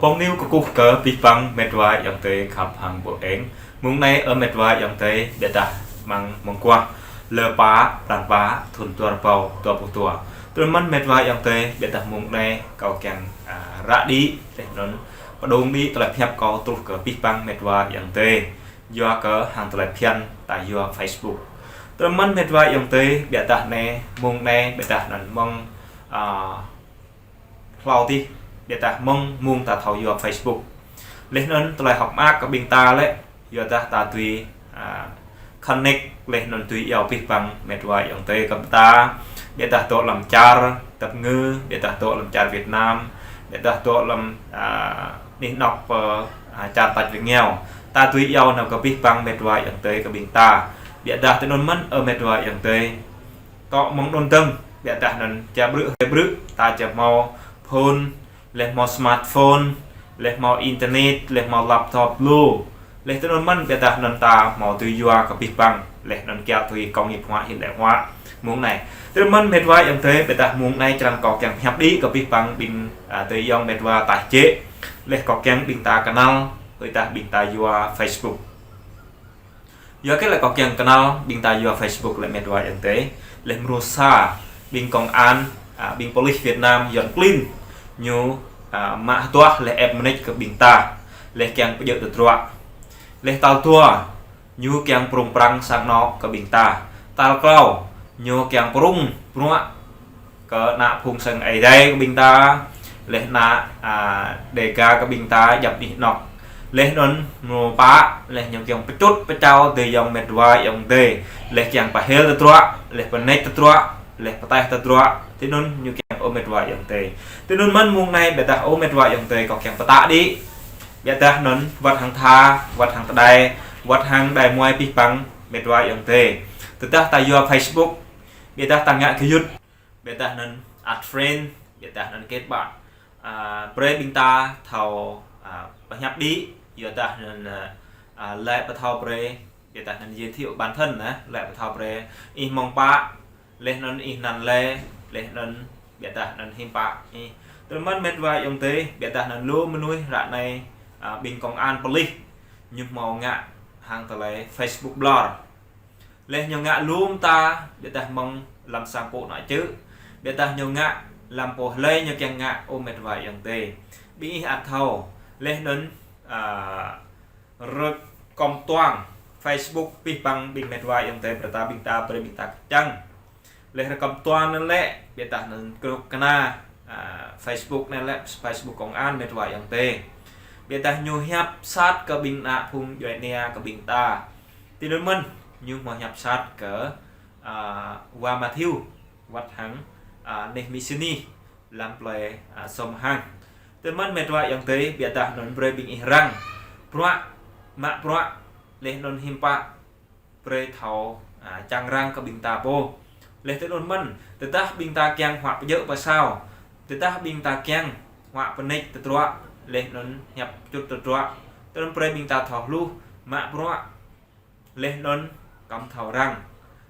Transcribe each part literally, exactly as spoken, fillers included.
Pơm niu kơkuh kơ abih bang met wa ayŏng adơi khăp hăng ƀô eng. Mông anai ơ met wa ayŏng adơi, biă dah mơ̆ng mông kuah lơ pă, blan pă, thun dua rơbâo dua pluh dua. Tui anŭn mơ̆n met wa ayŏng adơi, biă dah mông anai kâo kiăng, a, ră đĭ, laih anŭn pơdŏng đĭ tơlơi pơhiăp kâo truh kơ abih bang met wa ayŏng adơi. Yua kơ hăng tơlơi phiăn ta yua Facebook. Tui anŭn mơ̆n met wa ayŏng adơi, biă dah anai, mông anai, biă dah anŭn mơ̆ng, a, hlâo adih, biă dah mơ̆ng mông ta thâo yua Facebook. Laih anŭn tơlơi hơ̆k mơak kơ ƀing ta lĕ, yua dah ta dưi, a, connect, laih anŭn dưi iâu abih bang met wa ayŏng adơi kơ ta. Biă dah dŏ lăm čar Dap Ngư, biă dah dŏ lăm čar Việt Nam, biă dah dŏ lăm, a, anih anŏ pơ, a, čar tač rơngiao. Ta dưi iâu nao kơ abih bang met wa ayŏng adơi kơ ƀing ta. Biă dah tui anŭn mơ̆n ơ met wa ayŏng adơi. Tŏ mơ̆ng anŭn dơ̆ng, biă dah anŭn ča brư̆, hrơi brư̆, ta ča hmâo phone, laih hmâo smartphone, laih hmâo internet, laih hmâo laptop lu. Laih tui anŭn mơ̆n, biă dah anŭn ta hmâo dưi yua kơ abih bang, laih anŭn kiăng dưi kông ñip huă hin lĕ huă. Mông anai. Tui anŭn mơ̆n met wa ayŏng adơi, biă dah mông anai črăn kâo kiăng pơhiăp đĭ kơ abih bang ƀing, a, adơi ayŏng met wa taih jĕ. Laih kâo kiăng ƀing ta kơnăl, tui dah ƀing ta yua Facebook. Yua kơ lĕ kâo kiăng kơnăl ƀing ta yua Facebook lĕ met wa ayŏng adơi. Laih mrô sa ƀing kông an, a, ƀing pôlis Việt Nam Yuan klin ñu, a, mă hơduah laih ĕp mơneč kơ ƀing ta. Laih kiăng pơjơ̆ tơdruă. Laih tal dua ñu kiăng prung prang sang anŏ kơ ƀing ta. Tal klâo ñu kiăng prung bruă kơ ană phung sang Ơi Adai kơ ƀing ta, laih ană, a, Dêga kơ ƀing ta, djŏp anih anŏ. Laih anŭn mrô pă, laih ñu kiăng pơčŭt pơčao adơi ayŏng met wa ayŏng adơi. Laih kiăng pơhil tơdruă, laih pơneč tơdruă, laih pơtaih tơdruă. Tui anŭn ñu kiăng ơ met wa ayŏng adơi. Tui anŭn mơ̆n mông anai biă dah ơ met wa ayŏng adơi kâo kiăng pơtă đĭ. Biă dah anŭn wơ̆t hăng tha, wơ̆t hăng tơdai, wơ̆t hăng đai muai abih bang met wa ayŏng adơi. Tơdah ta yua Facebook, biă dah ta ngă gơyut. Biă dah anŭn add friend, biă dah anŭn kết bạn. A, brơi ƀing ta thâo, a, pơhiăp đĭ, yua dah anŭn, a, a, lĕ pơthâo brơi, biă dah anŭn giới thiệu bản thân nă, lĕ pơthâo brơi. Ih mơ̆ng pă, laih anŭn ih anăn lĕ, laih anŭn biă dah anŭn hiư̆m pă ih. Tui anŭn mơ̆n met wa ayŏng adơi, biă dah anŭn lu mơnuih ră anai, a, ƀing kông an pôlis, ñu hmâo ngă hăng tơlơi Facebook blur. Laih ñu ngă lŏm ta, biă dah mơ̆ng lăm sang pô nă čư̆. Biă dah ñu ngă lăm pô hlơi ñu kiăng ngă ơ met wa ayŏng adơi. Ƀing ih ăt thâo. Laih anŭn, a, rơkŏm tuang Facebook abih bang ƀing met wa ayŏng adơi brơi ta ƀing ta brơi ƀing ta kơčăng. Laih rơkŏm tuang anŭn lĕ, biă dah anŭn kơnuk kơna, a, Facebook anŭn lĕ, Facebook kông an met wa ayŏng adơi. Biă dah ñu hiăp sat kơ ƀing ană phung djuai ania kơ ƀing ta. Tui anŭn mơ̆n, ñu hmâo hiăp sat kơ, a, wa Mathiu, wơ̆t hăng, a, neh mi sini, lăm plơi, a, Sôm Hang. Tui anŭn mơ̆n met wa ayŏng adơi, biă dah anŭn brơi ƀing ih răng. Bruă, mă bruă, laih anŭn hiư̆m pă, brơi thâo, a, čang răng kơ ƀing ta pô. Laih tui anŭn mơ̆n, tơdah ƀing ta kiăng huă pơjơ̆ pơsao. Tơdah ƀing ta kiăng huă pơneč tơdruă, laih anŭn hiăp pơčŭt tơdruă. Tui anŭn brơi ƀing ta thâo hluh, mă bruă. Laih anŭn kăm thâo răng.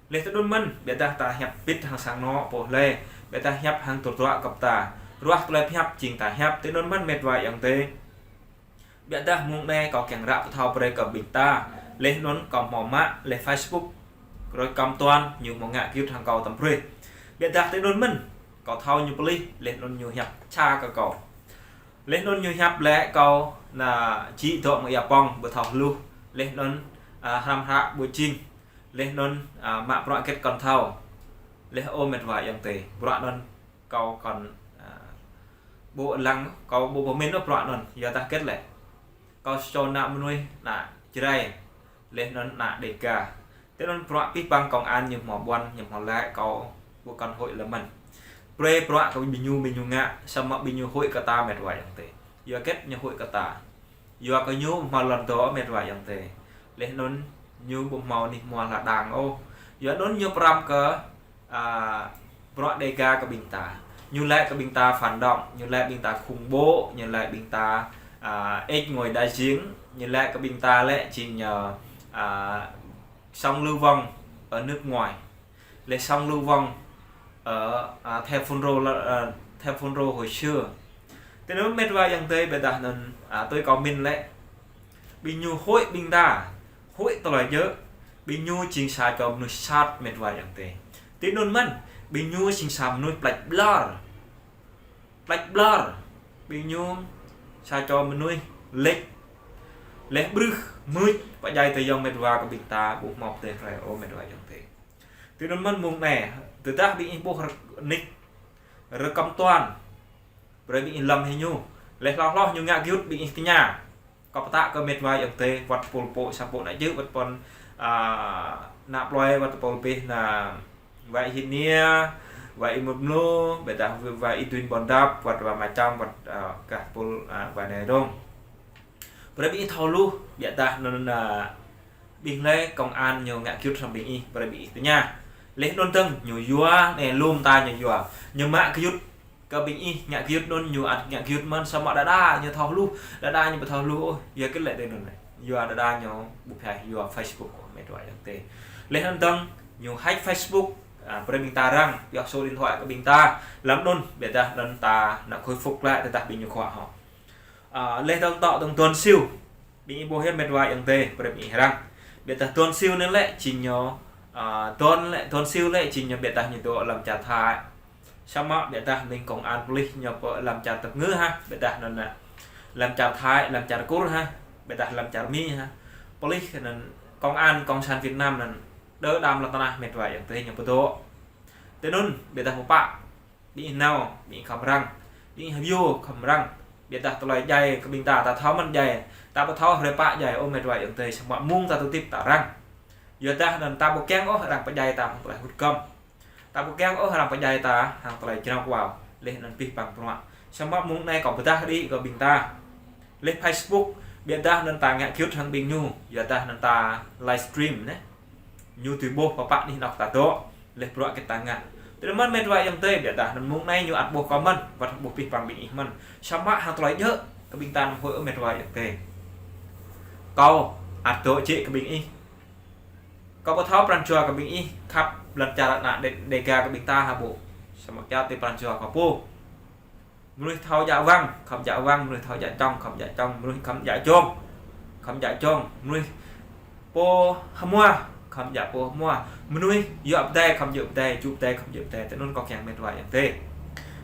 Laih tui anŭn mơ̆n, biă dah ta hiăp pĭt hăng sang anŏ pô hlơi, biă dah hiăp hăng tơdruă kơ ta. Ruah tơlơi pơhiăp jing ta hiăp, tui anŭn mơ̆n met wa ayŏng adơi. Biă dah mông anai kâo kiăng ră pơthâo brơi kơ ƀing ta. Laih anŭn kâo hmâo mă, laih Facebook. Rơkŏm tuang, ñu hmâo ngă gơyut hăng kâo tăm brơi. Biă dah tui anŭn mơ̆n, kâo thâo ñu pôlis, laih anŭn ñu hiăp ča kơ kâo. Laih anŭn ñu hiăp lĕ kâo nă či dŏ mơ̆ng ia pŏng ƀu thâo hluh. Laih anŭn, a, hrăm hră ƀu jing. Laih anŭn, a, mă bruă hơget kŏn thâo. Laih ơ met wa ayŏng adơi. Bruă anŭn kâo kŏn, a, ƀu lăng, kâo ƀu pơmĭn ôh bruă anŭn. Yua dah hơget lĕ. Kâo sô nă mơnuih nă Jrai. Laih anŭn nă Dêga. Tui anŭn bruă abih bang kông an ñu hmâo ƀuăn, ñu hmâo lĕ kâo ƀu kŏn huĭ lơi mơ̆n. Brơi bruă kơ ƀing ñu, ƀing ñu ngă, samơ̆ ƀing ñu huĭ kơ ta met wa ayŏng adơi. Yua hơget ñu huĭ kơ ta. Yua kơ ñu hmâo lŏn dŏ met wa ayŏng adơi. Laih anŭn ñu ƀu hmâo anih hmua hla đang ôh. Yua anŭn ñu pơrăm kơ a, bruă Dêga kơ ƀing ta. Ñu lĕ kơ ƀing ta phản động, ñu lĕ ƀing ta khủng bố, ñu lĕ ƀing ta, a, ếch ngồi đá giếng, ñu lĕ kơ ƀing ta lĕ jing ñu, a, sống lưu vong ở nước ngoài. Lĕ sống lưu vong ở, a, theo phun rô là, a, theo phun rô hồi xưa. Tui anŭn mĕt wa ayŏng adơi, ƀiădah anŭn, a, tui kâo min lĕ, ƀing ñu huĭ ƀing ta, huĭ tơlơi djơ̆, ƀing ñu jing sa čô mơnuih sat mĕt wa ayŏng adơi. Tui anŭn mơ̆n, ƀing ñu jing sa mơnuih pleč ƀlŏr. Pleč ƀlŏr. Ƀing ñu sa čô mơnuih leč. Leh brưh mưč pơdjai tơyŏng mĕt wa kơ ƀing ta ƀu hmâo pơdơi hrơi ôh mĕt wa ayŏng adơi. Tui anŭn mơ̆n mông anai, tơdah ƀing ih ƀuh rơ-, nik rơkăm tuan. Brơi ƀing ih lăm hĭ ñu. Leh hloh hloh ñu ngă gơyut ƀing ih tơña. Kâo pơtă kơ mĕt wa ayŏng adơi, wăt tơpul pô, sa pô ană čư̆, wăt pô, a, ană plơi, wăt tơpul pih, ană wa ih Hinia, wa ih Mut Mlô, ƀiădah wa ih Duin Ƀôn Dap, wăt wa Macham, wăt, a, gah tơpul, a, wa anai dong. Brơi ƀing ih thâo hluh, ƀiădah anŭn, a, ƀing lĕ công an ñu ngă gơyut hăng ƀing ih, brơi ƀing ih tơña. Leh anŭn dơ̆ng ñu yua, anai lŏm ta ñu yua. Ñu mă gơyut kơ ƀing ih ngă gơyut anŭn, ñu ăt ngă gơyut mơ̆n, samơ̆ đơđa ñu thâo hluh, đơđa ñu ƀu thâo hluh ôh, yua hơget lĕ tui anŭn lĕ. Yua đơđa ñu ƀu pơhaih yua Facebook ôh mĕt wa ayŏng adơi. Leh anŭn dơ̆ng ñu hack Facebook, a, brơi ƀing ta răng, pioh số điện thoại kơ ƀing ta. Lăm anŭn, ƀiădah anŭn ta nao khôi phục lĕ, tơdah ƀing ñu khua hŏ. A, leh dơ̆ng tŏ dơ̆ng don siu. Ƀing ih ƀuh yơh mĕt wa ayŏng adơi, brơi ƀing ih răng. Ƀiădah don siu anŭn lĕ jing ñu, a, don lĕ, don siu lĕ jing ñu ƀiădah ñu dŏ lăm čar Thái. Samơ̆ ƀiădah ƀing công an pôlis ñu pơ lăm čar Tây Nguyên hă, ƀiădah anŭn lăm čar Thái, lăm čar Kur hă, ƀiădah lăm čar Mi hă. Pôlis anŭn công an cộng sản Việt Nam anŭn đơ đam lŏn tơnah mĕt wa ayŏng adơi ñu pơdŏ. Tui anŭn ƀiădah pơpă. Ƀing ih nao, ƀing ih khŏm răng. Ƀing ih hơbio khŏm răng. Ƀiădah tơlơi djai kơ ƀing ta, ta thâo mơ̆n djai. Ta ƀu thâo hrơi pă djai, ơ mĕt wa ayŏng adơi, samơ̆ mông ta tơtip ta răng. Yua dah anŭn ta ƀu kiăng ôh arăng pơdjai ta hăng tơlơi hŭt kơm. Ta ƀu kiăng ôh arăng pơdjai ta hăng tơlơi jrao kual. Leh anŭn pih păng bruă. Samơ̆ mông anai kâo pơdah đĭ kơ ƀing ta. Leh Facebook, ƀiădah anŭn ta ngă gơyut hăng ƀing ñu, yua dah anŭn ta livestream anai. Ñu tui ƀuh pơpă anih anŏ ta dŏ, leh bruă hơget ta ngă. Tui anŭn mơ̆n mĕt wa ayŏng adơi, ƀiădah anŭn mông anai ñu ăt ƀuh kâo mơ̆n, wăt ƀuh pih păng ƀing ih mơ̆n. Samơ̆ hăng tơlơi djơ̆, kơ ƀing ta anăm huĭ ôh mĕt wa ayŏng adơi. Kâo ăt dŏ jĕ kơ ƀing ih. Kâo ƀu thâo pran jua kơ ƀing ih, khăp lŏn čar ană Đê-, Đêga kơ ƀing ta hă ƀu. Samơ̆ kiaŏ tui pran jua kâo pô. Mơnuih thâo djă wăng, khŏm djă wăng, mơnuih thâo djă čŏng, khŏm djă čŏng, mơnuih khŏm djă jông, khŏm djă jông, mơnuih pô hmua, khŏm djă pô hmua, mơnuih yua pơdai, khŏm yua pơdai, jŭ pơdai, khŏm jŭ pơdai, tui anŭn kâo kiăng mĕt wa ayŏng adơi.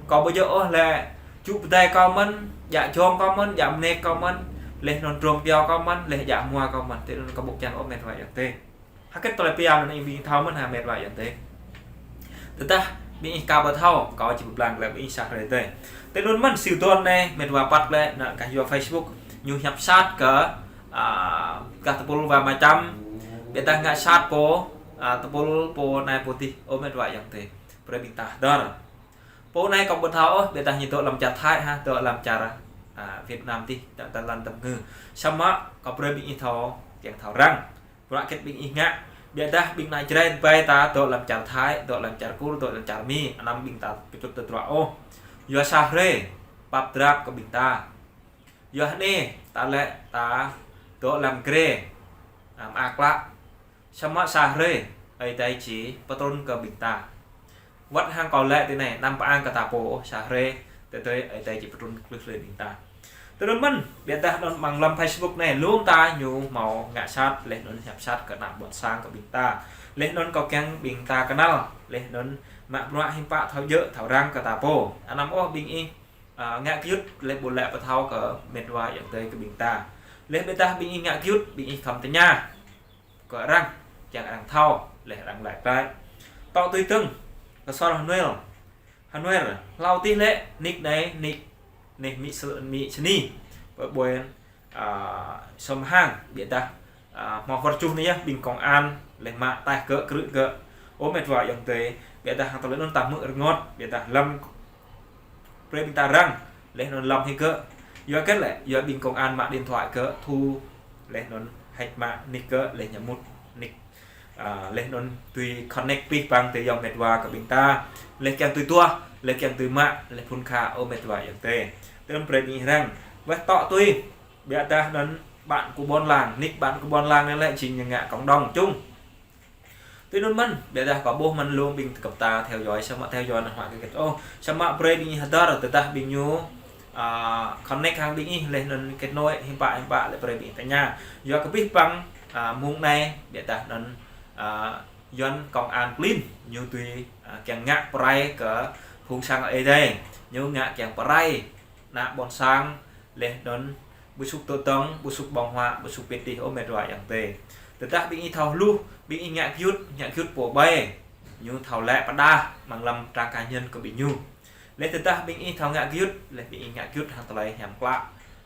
Kâo ƀu djơ̆ ôh lĕ, jŭ pơdai kâo mơ̆n, djă jông kâo mơ̆n, djă mơnêk kâo mơ̆n, leh anŭn drông pioh kâo mơ̆n, leh djă hmua kâo mơ̆n, tui anŭn kâo ƀu kiăng ôh mĕt wa ayŏng adơi. Hơget tơlơi pia anŭn ih ƀing thâo mơ̆n hă mĕt wa ayŏng adơi. Tơdah ƀing ih ka ƀu thâo, kâo či pơblang glaĭ ƀing ih sa hrơi adơi. Tui anŭn mơ̆n siu don anai mĕt wa păt lĕ, anŭn gah yua Facebook, ñu hiăp sat kơ, a, gah tơpul wa Macham, ƀiădah ngă sat pô, a, tơpul pô anai pô adih, ơ mĕt wa ayŏng adơi. Brơi ƀing ta hơdơr. Pô anai kâo ƀu thâo ôh, ƀiădah ñu dŏ lăm čar Thái hă, dŏ lăm čar, a, Việt Nam adih, dŏ, dŏ lăm tơm ngư. Samơ̆ kâo brơi ƀing ih thâo, kiăng thâo răng. Bruă hơget ƀing ih ngă. Ƀiădah ƀing ană Jrai ƀai ta dŏ lăm čar Thái, dŏ lăm čar Kur, dŏ lăm čar Mi, anăm ƀing ta pơčut tơdruă ôh. Yua sa hrơi, pap drap kơ ƀing ta. Yua anai, ta lĕ ta dŏ lăm grê, a, mơak klă. Samơ̆ sa hrơi, Ơi Adai či pơtrŭn kơ ƀing ta. Wăt hăng kâo lĕ tui anai, anăm pơang kơ ta pô ôh, sa hrơi, tơdơi Ơi Adai či pơtrŭn klih lĕ ƀing ta. Tui anŭn mơ̆n, ƀiădah anŭn mơ̆ng lăm Facebook anai, lŏm ta ñu hmâo ngă sat, leh anŭn hiăp sat kơ ană ƀôn sang kơ ƀing ta. Leh anŭn kâo kiăng ƀing ta kơnăl, leh anŭn mă bruă hiư̆m pă thâo djơ̆, thâo răng kơ ta pô. Anăm ôh ƀing ih, a, ngă gơyut, leh ƀu lĕ pơthâo kơ mĕt wa ayŏng adơi kơ ƀing ta. Leh ƀiădah ƀing ih ngă gơyut, ƀing ih khŏm tơña kơ arăng, kiăng arăng thâo, leh arăng laĭ glaĭ. Tŏ tui dơ̆ng, kơsor Hnuêr. Hnuêr, hlâo adih lĕ, nik anai, nik, nik Mi sơ-, Mi sơni. Pơ ƀuôn, a, Sôm Hang, ƀiădah, a, hmâo wơr čuh anai yơh, ƀing công an, leh mă taih gơ̆, krư̆ gơ̆. Ơ mĕt wa ayŏng adơi, ƀiădah hăng tơlơi anŭn ta hmư̆ rơngot, ƀiădah lăm brơi ƀing ta răng, leh anŭn lăm hĭ gơ̆. Yua hơget lĕ, yua ƀing công an mă điện thoại gơ̆, thu, leh anŭn hack mă nik gơ̆, leh ñu mŭt nik. A, leh anŭn tui connect pih păng tơyŏng mĕt wa kơ ƀing ta. Leh kiăng tui tuah, leh kiăng tui mă, leh phun kha, ơ mĕt wa ayŏng adơi. Tui anŭn brơi ƀing ih răng. Weh tŏ tui, ƀiădah anŭn bạn của buôn làng, nik bạn của buôn làng anai lĕ jing ñu ngă cộng đồng chung. Tui anŭn mơ̆n, ƀiădah kâo ƀuh mơ̆n lŏm ƀing tơkăp ta theo dõi, samơ̆ theo dõi anŭn huă kơ gĕt. Ơ, samơ̆ brơi ƀing ih hơdơr, tơdah ƀing ñu, à, connect hăng ƀing ih, laih anŭn kết nối hiư̆m pă hiư̆m pă, laih brơi ƀing ih tơña. Yua kơ abih bang, à, mông anai, biă dah anŭn, à, Yuan công an klin, ñu tui, à, kiăng ngă pơrai kơ phung sang Ơi Adai. Ñu ngă kiăng pơrai ană ƀôn sang, laih anŭn ƀu suk tơdơ̆ng, ƀu suk ƀơ̆ng huă, ƀu suk pĭt tih ôh met wa ayŏng adơi. Tơdah ƀing ih thâo hluh, ƀing ih ngă gơyut, ngă gơyut pô ƀai, ñu thâo lĕ pơdah amăng lăm trang cá nhân kơ ƀing ñu. Laih tơdah ƀing ih thâo ngă gơyut, laih ƀing ih ngă gơyut hăng tơlơi hiam klă.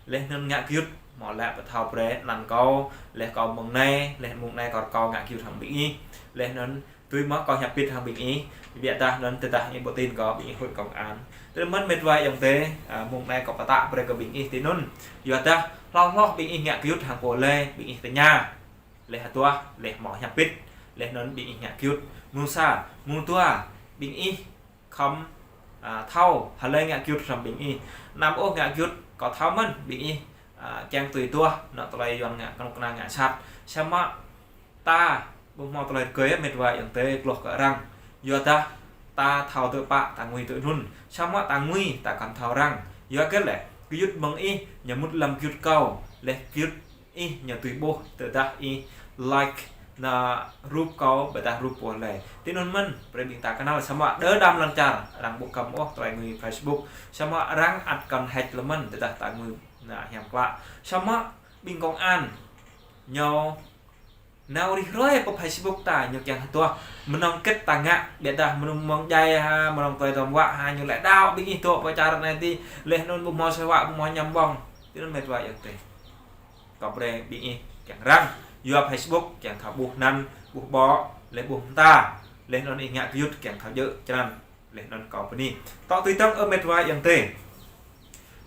Laih anŭn ngă gơyut, hmâo lĕ pơthâo brơi anăn kâo, laih kâo mơ̆ng anai, laih mông anai kâo rơkâo ngă gơyut hăng ƀing ih. Laih anŭn tui mơ̆ kâo hiăp pĭt hăng ƀing ih, biă dah anŭn tơdah ih ƀu tin kâo, ƀing ih huĭ công an. Tơdah mơ̆n met wa ayŏng adơi, à, mông anai kâo pơtă brơi kơ ƀing ih tui anŭn. Yua dah, hlâo hloh ƀing ih ngă gơyut hăng pô lĕ, ƀing ih tơña. Laih hơduah, laih hmâo hiăp pĭt, laih anŭn ƀing ih ngă gơyut. Mơ̆ng sa, mơ̆ng dua, ƀing ih khŏm, à, thâo, hlơi ngă gơyut hrŏm ƀing ih. Anăm ôh ngă gơyut, kâo thâo mơ̆n, ƀing ih, à, kiăng tui duah, anŏ tơlơi Yuan ngă, kơnuk kơna ngă sat. Samơ̆ ta, ƀu hmâo tơlơi rơgơi met wa ayŏng adơi, hloh kơ arăng. Yua dah, ta thâo tơpă, ta ngui tui anŭn. Samơ̆ ta ngui, ta kăn thâo arăng. Yua kơ lĕ, gơyut mơ̆ng ih, ñu mŭt lăm gơyut kâo, laih gơyut ih ñu tui ƀuh, tơdah ih like anŏ rup kâo, ƀôdah rup pô lĕ. Tui anŭn mơ̆n, brơi ƀing ta kơnăl samơ̆ đơ đam lŏn čar, arăng ƀu kăm ôh tơlơi ngui Facebook. Samơ̆ arăng ăt kăn hack lĕ mơ̆n, tơdah ta ngui anŏ hiam klă. Samơ̆ ƀing công an, ñu nao rĭm hrơi pơ Facebook ta, ñu kiăng hơduah. Mơnơ̆ng kĕt ta ngă, biă dah mơnơ̆ng mơ̆ng djai ha, mơnơ̆ng tơlơi tơm wă ha, ñu lĕ đaŏ ƀing ih dŏ pơ čar anai tih, laih anŭn ƀu hmâo sơwă, ƀu hmâo ñăm ƀơ̆ng. Tui anŭn met wa ayŏng adơi. Kâo brơi ƀing ih kiăng răng, yua Facebook kiăng thâo ƀuh anăn, ƀuh ƀô̆, laih ƀuh mơta, laih anŭn ih ngă gơyut kiăng thâo djơ̆ črăn, laih anŭn kâo bơni. Tŏ tui tơ̆ng ơ met wa ayŏng adơi.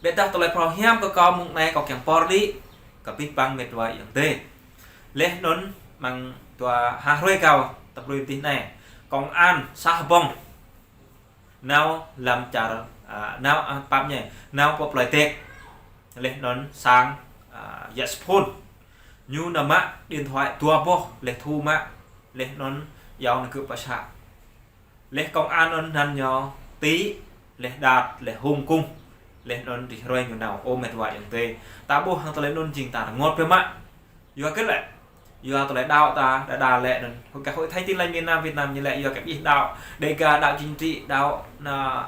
Biă dah tơlơi phrâo hiam kơ kâo mông anai kâo kiăng pơr đĭ, kơ abih bang met wa ayŏng adơi. Laih anŭn mơ̆ng dua ha hrơi kâo tơbrui tih anai. Công an sa Hbông. Nao lăm čar, à, nao, à, pap ñe, nao pơ plơi Tek. Laih anŭn sang, à, Yă Sphôn. Ñu nao mă điện thoại dua boh, laih thu mă, laih anŭn iâu nao gơ̆ pơ să. Laih công an anŭn anăn ñu tĭ, laih đat, laih hung kung, laih anŭn rĭm hrơi ñu nao, ơ met wa ayŏng adơi. Ta ƀuh hăng tơlơi anŭn jing ta rơngot biă mă. Yua kơ lĕ, yua tơlơi đaŏ ta, đa đa lĕ anŭn. Hơkă Hội Thánh Tin Lành miền Nam Việt Nam ñu lĕ yua kơ ih đaŏ, Đêga đaŏ chính trị, đaŏ anŏ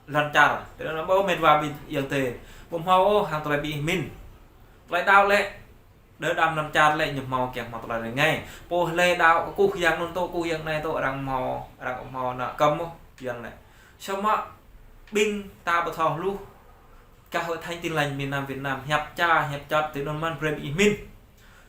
lŏn čar. Tui anŭn ƀu met wa ƀing ayŏng adơi. Ƀu hmâo ôh hăng tơlơi ƀing ih min. Tơlơi đaŏ lĕ, đơ đam lŏn čar lĕ ñu hmâo kiăng hmâo tơlơi rơngai. Pô lĕ đaŏ kơkuh yang anŭn tŏ, kơkuh yang anai tŏ, arăng hmâo, arăng hmâo anŏ kăm ôh, Yuan lĕ. Samơ̆ ƀing ta ƀu thâo hluh. Kơ Hội Thánh Tin Lành miền Nam Việt Nam, hiăp ča, hiăp čăt, tui anŭn mơ̆n brơi ƀing ih min.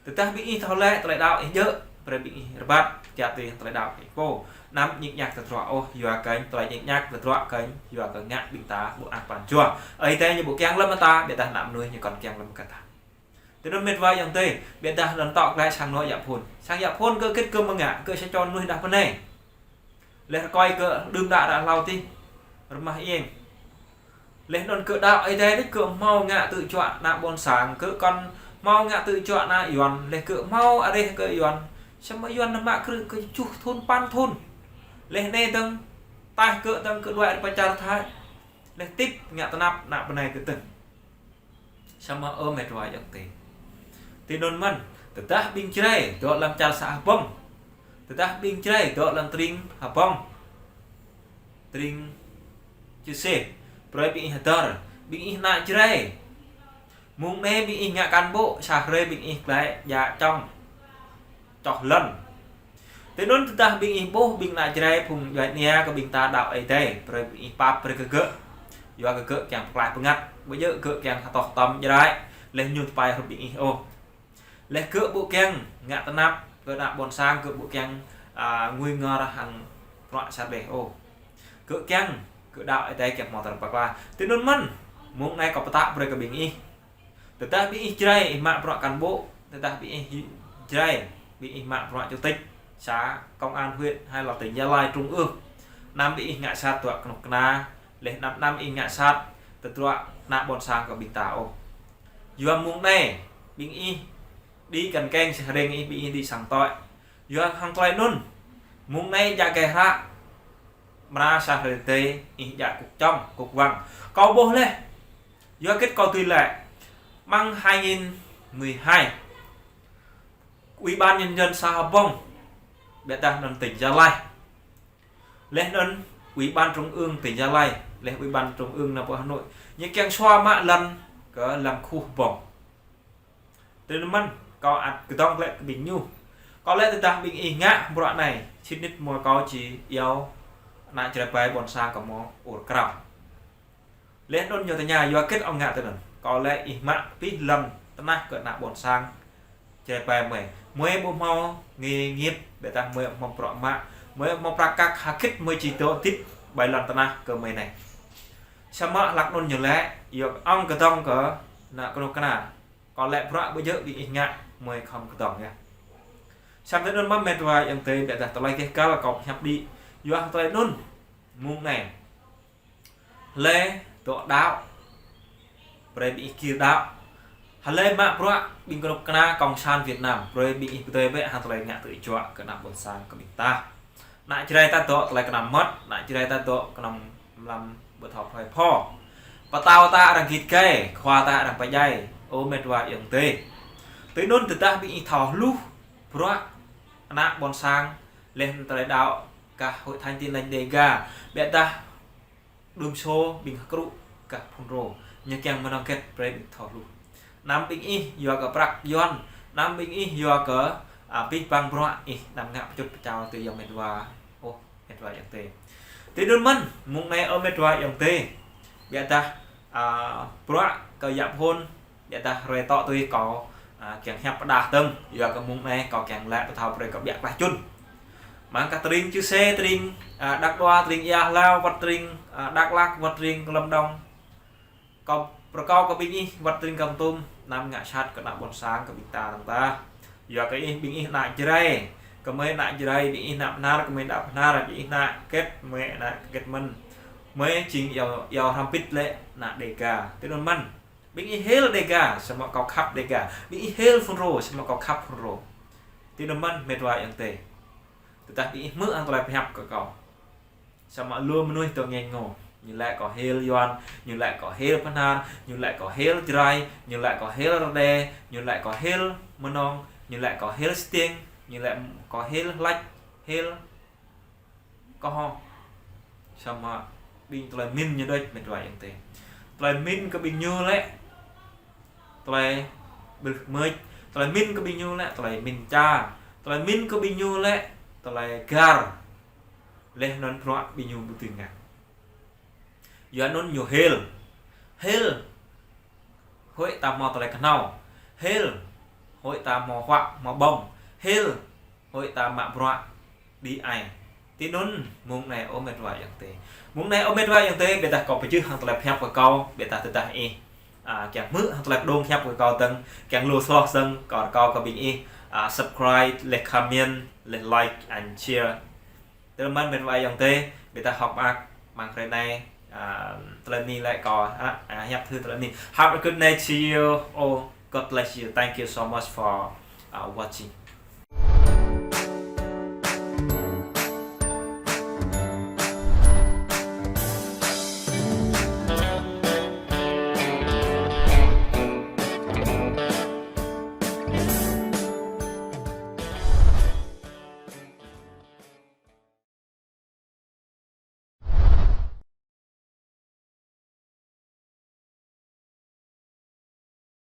Tơdah ƀing ih thâo lĕ, tơlơi đaŏ ih djơ̆, brơi ƀing ih rơbat, kiăng tui tơlơi đaŏ ih pô. Anăm ñik ñak tơdruă ôh, yua kơ tơlơi ñik ñak tơdruă kơ, yua kơ ngă ƀing ta ƀu ăt pran jua. Ơi Adai ñu ƀu kiăng lăm ta, biă dah ană mơnuih ñu kăn kiăng lăm kơ ta. Tui anŭn met wa ayŏng adơi, biă dah anŭn tŏ glaĭ sang anŏ Yă Phôn. Sang Yă Phôn gơ̆ kĕt gơ̆ mơ̆ng ngă, gơ̆ sa čô mơnuih đah pơ anai. Laih rơkơi gơ̆ đưm đă ră hlâo tih, rơmah ieng. Laih anŭn gơ̆ đaŏ Ơi Adai laih gơ̆ hmâo ngă tơjuă ană ƀôn sang, gơ̆ kăn hmâo ngă tơjuă ană Yuan, laih gơ̆ hmâo areh kơ Yuan. Samơ̆ Yuan nao mă krư̆ kơ tơjuh thŭn, păn thŭn. Laih anai dơ̆ng, taih gơ̆ dơ̆ng gơ̆ đuaĭ pơ čar Thái. Laih tĭp ngă tơnap ană bơnai gơ̆ dơ̆ng. Samơ̆ ơ met wa ayŏng adơi. Tui anŭn mơ̆n, tơdah ƀing Jrai dŏ lăm čar să Hbông. Tơdah ƀing Jrai dŏ lăm tring Hbông. Tring Čư̆ Sê. Brơi ƀing ih hơdơr, ƀing ih ană Jrai. Mông anai ƀing ih ngă cán bộ, sa hrơi ƀing ih glaĭ djă čŏng. Čoh lŏn. Tui anŭn tơdah ƀing ih ƀuh ƀing ană Jrai phung djuai ania kơ ƀing ta đaŏ Ơi Adai, brơi ƀing ih pap brơi kơ gơ̆. Yua kơ gơ̆ kiăng pơklaih pơngăt, ƀu djơ̆ gơ̆ kiăng hơtŏh tơm Jrai, laih ñu tơpai hrup ƀing ih ôh. Laih gơ̆ ƀu kiăng ngă tơnap, kơ ană ƀôn sang gơ̆ ƀu kiăng, à, ngui ngor hăng bruă sat leh ôh. Gơ̆ kiăng, gơ̆ đaŏ Ơi Adai kiăng hmâo tơlơi pơklaih. Tui anŭn mơ̆n, mông anai kâo pơtă brơi kơ ƀing ih. Tơdah ƀing ih Jrai, ih mă bruă cán bộ, tơdah ƀing ih Jrai, ƀing ih mă bruă chủ tịch xã, công an huyện, hay là tỉnh Gia Lai trung ương. Anăm ƀing ih ngă sat tơdruă kơnuk kơna, laih anăm, anăm ih ngă sat tơdruă ană ƀôn sang kơ ƀing ta ôh. Yua mông anai, ƀing ih đĭ kăn keng sơreng ih ƀing ih đĭ sang tơ̆i. Yua hăng tơlơi anŭn, mông anai djă gai hră, amra sa hrơi tơdơi, ih djă kŭk čŏng, kŭk wăng. Kâo ƀuh laih, Yua hơget kâo tui lĕ, amăng hai nghìn mười hai, Ủy ban Nhân dân xã Hò Bông, ƀiădah anŭn tỉnh Gia Lai, laih anŭn Ủy ban Trung ương tỉnh Gia Lai, laih Ủy ban Trung ương nao pơ Hà Nội, ñu kiăng sua mă lŏn kơ lăm khuh Bông. Tui anŭn mơ̆n, kâo ăt kơdŏng glaĭ kơ ƀing ñu. Kâo laĭ tơdah ƀing ih ngă bruă anai, sĭt nik mơ̆ kâo či iâu ană Jrai ƀai ƀôn sang kâo mơ̆ ur krao. Laih anŭn ñu tơña yua hơget ih ngă tui anŭn. Kâo laĭ ih mă abih lŏn tơnah kơ ană ƀôn sang Jrai ƀai mơi. Mơi ƀu hmâo nghề nghiệp, ƀiădah mơi hmâo bruă mă. Mơi hmâo prăk kăk hơget mơi či dŏ hơdip ƀơi lŏn tơnah kơ mơi anai. Samơ̆ hlak anŭn ñu laĭ, yua ih kơdŏng kơ ană kơnuk kơna. Kâo laĭ bruă ƀu djơ̆ ƀing ih ngă, mơi khŏm kơdŏng yơh. Samơ̆ tui anŭn mơ̆n met wa ayŏng adơi, ƀiădah tơlơi keh kăl kâo pơhiăp đĭ. Yua tơlơi anŭn, mơ̆ng anai, hlơi dŏ đaŏ, brơi ƀing ih gir đaŏ. Hlơi mă bruă ƀing kơnuk kơna Cộng sản Việt Nam, brơi ƀing ih pơdơi bĕ hăng tơlơi ngă tơjuă kơ ană ƀôn sang kơ ƀing ta. Ană Jrai ta dŏ tơlơi kơnăm mơmŏt, ană Jrai ta dŏ kơnăm mlam ƀu thâo hlơi pho. Pơtao ta arăng git gai, khua ta arăng pơdjai, ơ met wa ayŏng adơi. Tui anŭn tơdah ƀing ih thâo hluh bruă ană ƀôn sang, laih anŭn tơlơi đaŏ gah Hội thánh Tin lành Đêga, ƀiădah đưm sô ƀing hơkrŭ gah Fulro, ñu kiăng mơnơ̆ng hơget brơi ƀing thâo hluh. Anăm ƀing ih yua kơ prăk Yuan, anăm ƀing ih yua kơ, a, abih bang bruă ih anăm ngă pơčut pơčao tui yơh met wa, ơ met wa ayŏng adơi. Tui anŭn mơ̆n, mơ̆ng anai ơ met wa ayŏng adơi. Ƀiădah, a, bruă kơ yap hôn, ƀiădah hrơi tŏ tui kâo, a, kiăng hiăp pơdah tơ̆ng, yua kơ mơ̆ng anai kâo kiăng laĭ pơthâo brơi kơ ƀiă klah čun. Mơ̆ng kơ tơring Čư̆ Sê, tơring, a, Đăk Đoa, tơring Ia Hlao, wơ̆t tơring, a, Dak Lak, wơ̆t tơring Lâm Đồng. Kâo rơkâo kơ ƀing ih wơ̆t tơring Kon Tum, anăm ngă sat kơ ană ƀôn sang kơ ƀing ta dơ̆ng tah. Yua kơ ih ƀing ih ană Jrai, kơ mơi ană Jrai, ƀing ih ană Bahnar, kơ mơi ană Bahnar, ƀing ih ană hơget, mơi ană hơget mơ̆n. Mơi jing iâu, iâu hrăm pĭt lĕ ană Đêga. Tui anŭn mơ̆n. Ƀing ih hil Đêga, samơ̆ kâo khăp Đêga. Ƀing ih hil Fulro, samơ̆ kâo khăp Fulro. Tui anŭn mơ̆n met wa ayŏng adơi. Tơdah ƀing ih hmư̆ hăng tơlơi pơhiăp kơ kâo. Samơ̆ lu mơnuih dŏ ngeng ngô. Ñu laĭ kâo hil Yuan, ñu laĭ kâo hil Bahnar, ñu laĭ kâo hil Jrai, ñu laĭ kâo hil Rơđê, ñu laĭ kâo hil Mơnông, ñu laĭ kâo hil Stiêng, ñu laĭ kâo hil Hlač, hil Kơho. Samơ̆ ƀing tơlơi min ñu đôč met wa ayŏng adơi. Tơlơi min kơ ƀing ñu lĕ tơlơi brưh mơ̆č, tơlơi min kơ ƀing ñu lĕ tơlơi min ča, tơlơi min kơ ƀing ñu lĕ tơlơi gar. Laih anŭn bruă ƀing ñu ƀu dưi ngă. Yua anŭn ñu hil. Hil. Huĭ ta hmâo tơlơi kơhnâo. Hil. Huĭ ta hmâo huă, hmâo ƀơ̆ng. Hil. Huĭ ta mă bruă đĭ ai. Tui anŭn mơ̆ng anai ơ met wa ayŏng adơi. Mơ̆ng anai ơ met wa ayŏng adơi, ƀiădah kâo pơjưh hăng tơlơi pơhiăp kơ kâo, ƀiădah tơdah ih, a, kiăng hmư̆ hăng tơlơi pơdŏng hiăp kơ kâo dơ̆ng, kiăng lu hloh dơ̆ng, kâo rơkâo kơ ƀing ih, a, subscribe, laih comment, laih like and share. Tui anŭn mơ̆n met wa ayŏng adơi, ƀiădah hơ̆k mơak mơ̆ng hrơi anai, a, tơlơi anai lĕ kâo, a, a, hiăp thư tơlơi anai. Have a good night, see you all. God bless you. Thank you so much for, uh, watching.